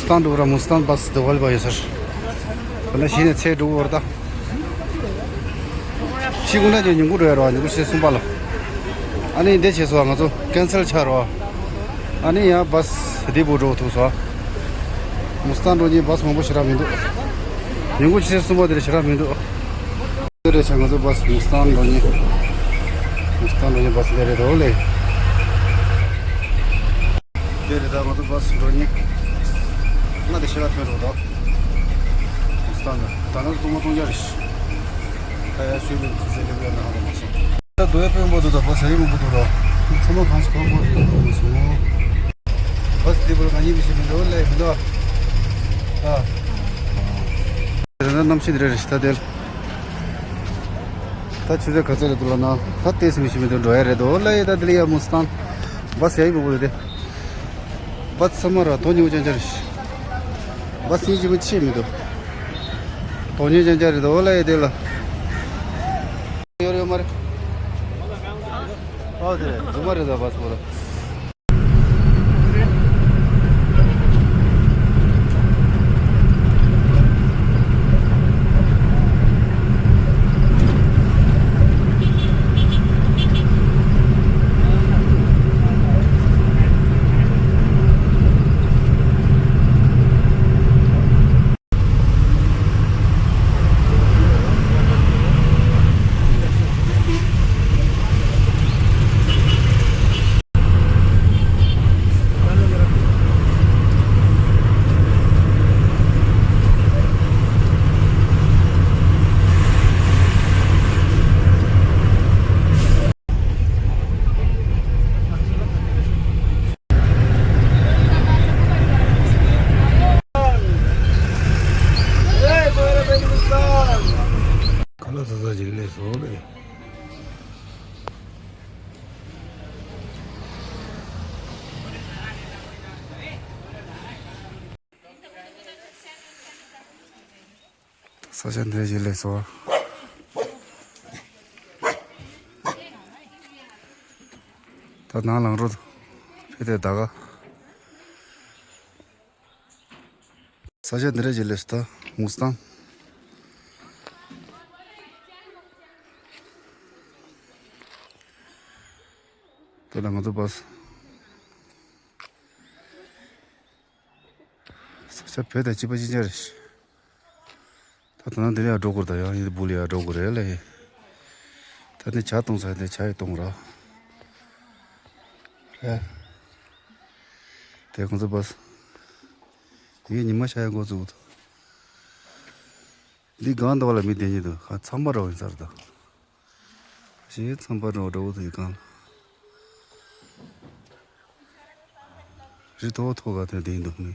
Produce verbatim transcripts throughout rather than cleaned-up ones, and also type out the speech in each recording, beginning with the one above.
སྟན་འགྲོ་ར་མུ་སྟན་བྷ་སི་དེ་ཝལ་བ་ཡོད་སར། ད་ནི་གཞི་ནས་ཚེ་འགྲོ་བར་ད། ཤི་གུ་ན་ཅོ་ཉུང་གུ་རོ་ཡ་རོ་ཉུང་གུ་ཤི་སུམ་པ་ལ། ཨ་ནི་འདི་བྱས་སོ་ང་ཚོ་ཀན་སལ་ཆགས་རོ། ཨ་ནི་ཡང་བྷ་སི་འདི་བུ་འགྲོ་ཐུག་སོ། མུ་སྟན་འགྲོ་ཉིན་བྷ་སི་མང་པོ་ཞེ་དྲག་མི་འདུག་ཉུང་གུ་ཤི་སུམ་པ་དེར་ཞེ་དྲག་མི་འདུག་དེ་རེད་ཆ་ང་ཚོ་བྷ་སི་མུ་སྟན་འགྲོ་ཉིན། མུ་སྟན་འགྲོ་ཉིན་བྷ་སི་དེ་རེད་དོ་ལེ། དེ་རེད་ད་ང་ཚོ་བྷ་སི་འགྲོ་ཉིན། ང་དེ་ཤེས་ལ་ཐོན་འགྲོ་དོ། མུ་སྟན་འགྲོ་ད་ནང་གཏོང་མ་གཏོང་རྒྱ་རེད། ད་ཡ་ཤུལ་ལུགས་ཁ་ཟས་ལེགས་ཡ་ན་ཧ་གོ་མ་སོང་། ད་རྡོ་ཡ་དཔོན་པོ་འདུག་ད་བྷ་སི་ཡ་ཡི་མང་པོ་འདུག་ར། ཚང་མ་གང་ཞིག་གང་པོ་རེད་ཧ་གོ་མ་སོང་། བྷ་སི་དེ་བར་ང་གཉིས་མི་ཤེས་མི་འདུག་ལེ་མི་འདུག་ཨ། དེ་ན་གནམ་གཤིས་འདི་རེད་རེད་ད་དེ། ད་ཆུ་ཚོད་ག་ཚོད་རེད་འདུག་ལ་ན། ད་ལྟས་སུ་མི་ཤེས་མི་འདུག་འགྲོ་ཡ་རེད་དོ་ལ་ཡེ་ད་དེ་ལ་ཡ་མུ་སྟན། བྷ་སི་ཡ་ཡི་མང་པོ་འདུག་དེ། བྷ་སི་ཚང་མ་ར་དོ་ཉུང་ཅན་ཅན་རེད། བྷ་སི་ཡིན་གཅིག་མི་ཆེ་མི་འདུག་དོ་ཉུང་ཅན་ཅན་རེད་དོ་ལ་ཡེ་དེ་ལ། ཡོད་ཡོད་མ་རེད། ཨོ་དེ་རེད་རྫུན་མ་རེད་ད་བྷ་སི་པོ་ར། ཁ་ལག་ཟ་ཟ་ཅིག་སླེབས་སོང་ལེ། ས་ཆ་འདིར་ཅིག་སླེབས་སོང་། ད་ནང་ལངས་རོགས། ཕེ་དེ་ད་ག་ས་ཆ་འདི་རེད་ཅེས་ལབ་སོང་ད་མུ་སི་ཐང་། ད་ལྟ་ང་ཚོ་བྷ་སི་ས་ཆ་བོད་དང་གཅིག་པ་གཅིག་རྐྱང་རེད། ད་ད་ནང་འདི་ལ་ཡང་འགྲོ་དགོས་རེད། ད་ཡང་ཡིན་བུ་ལ་ཡང་འགྲོ་དགོས་རེད་ལ་ཡིན། ད་ནི་ཇ་བཏུང་ས་ཡིན། ད་ཇ་ཡི་བཏུང་ར། རེད། དེ་ཁོང་ཚོ་བྷ་སི། ཡིན་ཉི་མ་ཤར་ཡ་འགོ་བཙུགས་འདུག་འདི་སྒང་འདི་བ་ལ་མི་བསྡད་ཉེ་འདུག་ཧ་ཚང་པ་ར་བ་ཡིན་ས་རེད་ད། ཞེས་ཚང་པ་འགྲོ་འགྲོ་བོ་དེ་གང་ལ། རི་མཐོ་མཐོ་ག་དེ་བསྡད་འདུག་ནི།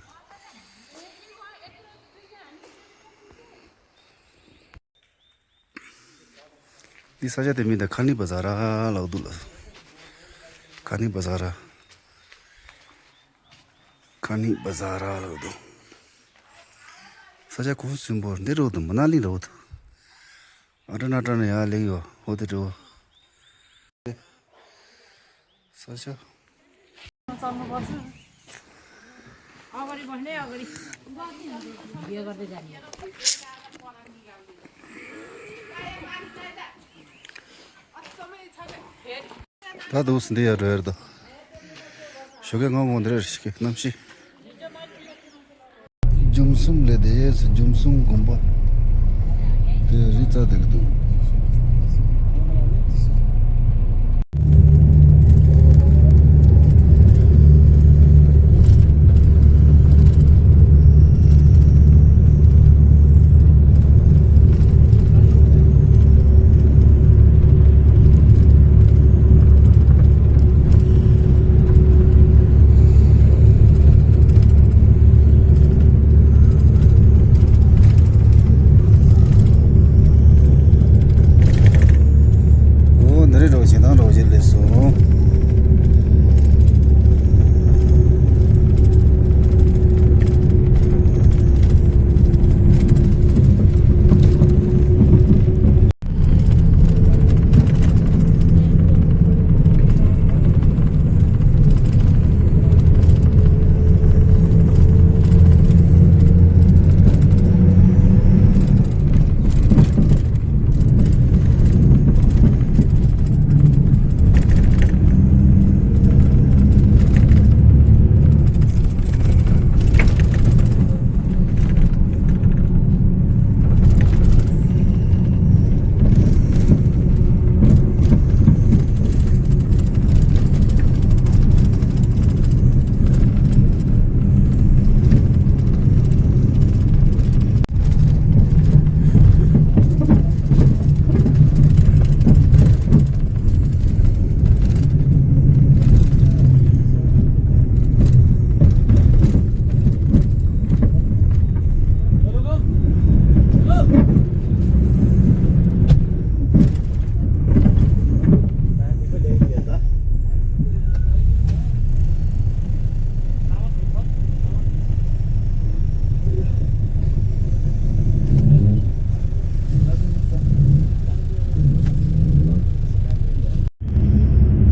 འདི་ས་ཆ་དེ་མིང་དེ་ཁ་ནི་བ་ཟ་ར་ལབ་འདུག་ལ། ཁ་ནི་བ་ཟ་ར། ཁ་ནི་བ་ཟ་ར་ལབ་འདུག་ས་ཆ་ཁོ་སུན་པོ་འདི་རོ་དུ་མ་ན་ལི་རོ་དུ། ཨ་ཏྲ་ན་ཏྲ་ན་ཡ་ལེགས་ཡོ་ཧོ་དེ་འགྲོ། ས་ཆ། अगाडि बढ्ने अगाडि। ད་དུང་འདི་ཡར་འགྲོ་ཡར་དོ། ཞོགས་ཀས་ངོ་མོ་འདི་རེད་ཤི་གནམ་གཤིས། ལྗོན་གསུམ་ལས་དེ་ཡས་སུ་ལྗོན་གསུམ་དགོན་པ་དེ་རི་རྩ་དེར་འདུག་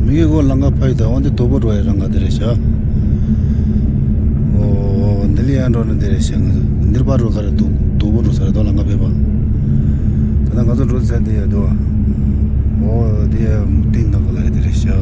མི་གི་གོ་ལང་ཀ་ཕ་ཡི་ད་འོ་འདི་དོ་པོ་འགྲོ་ཡ་རང་ག་དེ་རེད་ཤག་འོ་འདི་ལི་ཡ་འགྲོ་ན་དེ་རེད་ཤག་འདིར་པ་འགྲོ་ག་རེ་དོ་དོ་པོ་འགྲོ་ས་རེད་དོ་ལང་ཀ་ཕེབས་པ། ད་ང་ཚོ་འགྲོ་ཚད་དེ་ཡ་དོ། འོ་དེ་ཡ་མུ་ཏིག་ནག་ལ་ཡ་དེ་རེད་ཤག་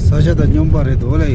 ས་ཆ་དང་སྙོམས་པ་རེད་དོ་ལེ།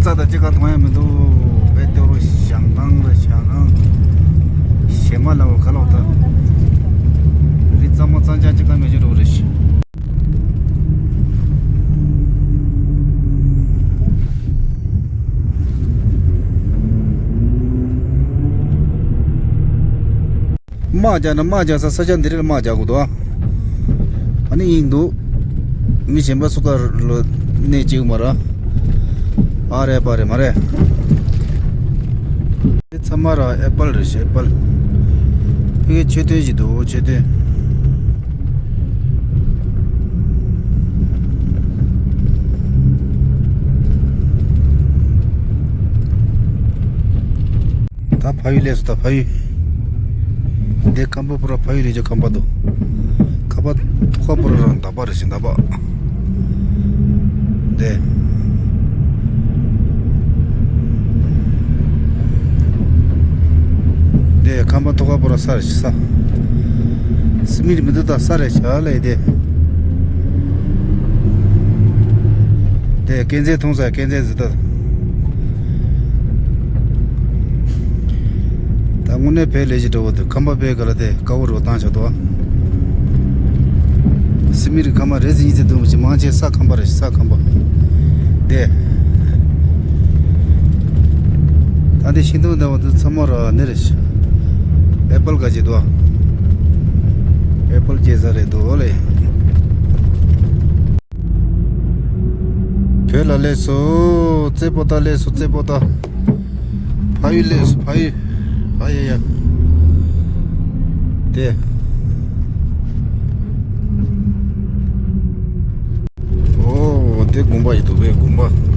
རྩྭ་དང་གཅིག་ཁ་མཐོང་ཡ་མི་འདུག་དཔེ་ཏོ་རུ་ཞང་ཐང་ར་ཞང་ཐང་། ཞེ་མ་ལ་བ་ཁ་ལོག་ད། རི་རྩ་མོ་རྩྭ་ཆང་གཅིག་ཁ་མེད་ཅི་འགྲོ་རེ་ཤི། དམག་རྒྱག་ན་དམག་རྒྱག་ས་ས་ཆ་འདི་རེད། དམག་རྒྱག་དགོས་འདུག་ཨ་ནི་ཡིན་འདུག་མི་གཞན་པ་སུ་ག་ལ་གནས་བཅུག་མ་ར། ཨ་རེ་པ་རེ་མ་རེད། དེ་ཚང་མ་ར་ཨེ་པལ་རེད་ཤག་ཨེ་པལ། ཕ་གི་མཆོད་རྟེན་ཞིག་འདུག་མཆོད་རྟེན། ད་ཕ་ཡུལ་སླེབས་སོང་། ད་ཕ་ཡུལ། འདི་ཁམས་པ་པུ་ར་ཕ་ཡུལ་ལས་ཀྱི་ཁམས་པ་འདུག་ཁམས་པ་ཐོག་ཁ་པུ་ར་རང་འདབ་པ་རེད་ཤག་འདབ་པ། འདི། འདི་ཁམས་པ་ཐོག་ཁ་པུ་ར་ས་རེད་ཤག་ས། སི་མི་རི་མི་འདུག་ད་ས་རེད་ཤག་ལས་འདི། དེ་སྐས་འཛེག་མཐོང་ས་སྐས་འཛེག་ཟེར་ད། ད་དངོས་གནས་བོད་ལས་ཀྱི་འགྲོ་བ་དེ་ཁམས་པ་བོད་ག་ལ་དེ་དཀའ་བོ་རུ་བཏང་ཆོག་ཏོ། སི་མི་རི་ཁམས་པ་རེད་ཟེར་ཡིན་ཟེར་འདུག་མི་ཅི་མང་ཆེ་ས་ཁམས་པ་རེད་ས་ཁམས་པ། དེ། ད་འདི་ཤིང་སྡོང་འདྲ་བ་དེ་ཚང་མ་ར་ནི་རེད། ཨེ་པལ་ག་ཅི་དོ། ཨེ་པལ་སྐྱེ་ས་རེད་དོ་ལེ། བོད་ལ་སླེབས་སོང་། རྩེ་པོ་ཏ་སླེབས་སོང་། རྩེ་པོ་ཏ། ཕ་ཡུལ་སླེབས་སོང་། ཕ་ཡུལ། ཨ་ཡ་ཡ། དེ། ཨོ་དེ་དགོན་པ་ཡིན་འདུག་པས་དགོན་པ།